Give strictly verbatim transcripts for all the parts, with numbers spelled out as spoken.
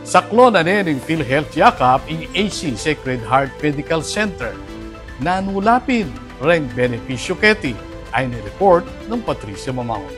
Saklun na ne ning PhilHealth Yakap ing A C Sacred Heart Medical Center. Nanu la pin reng benepisyu keti? Ayni report nang Patricia Mamangun.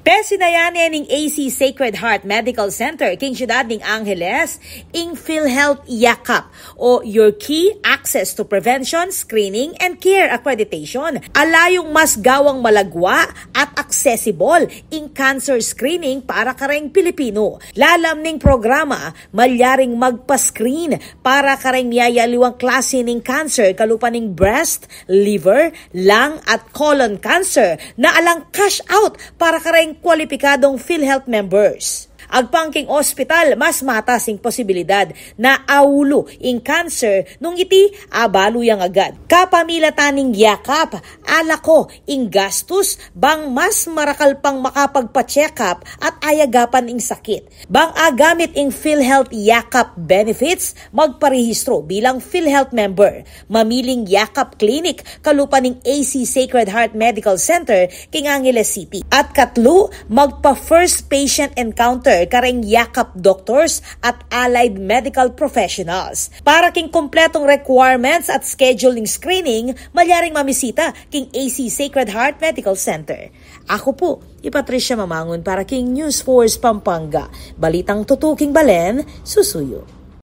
Pesinayan ne ning A C Sacred Heart Medical Center king siyudad ning Angeles ing PhilHealth Yakap o Your Key Access to Prevention, Screening, and Care Accreditation. Ala yung mas gawang malagwa at accessible ing cancer screening para kareng Pilipinu. Lalam ning programa, malyaring magpa-screen para kareng miyayaliwang klase ning cancer kalupa ning breast, liver, lung at colon cancer na alang cash out para kareng kwalipikadong PhilHealth members. Agpang king ospital, mas matas ing posibilidad na aulu ing cancer nung iti abalu yang agad. Kapamilatan ning yakap, alako ing gastus bang mas marakal pang makapagpa-check-up at ayagapan ing sakit. Bang agamit ing PhilHealth Yakap benefits, magparehistro bilang PhilHealth member. Mamiling yakap clinic kalupa ning A C Sacred Heart Medical Center king Angeles City. At katlu, magpa-first patient encounter kareng yakap doctors at allied medical professionals. Para king kompletong requirements at scheduling screening, malyaring mamisita king A C Sacred Heart Medical Center. Aku pu i Patricia Mamangun para king News Force Pampanga. Balitang tutuking balen, susuyu.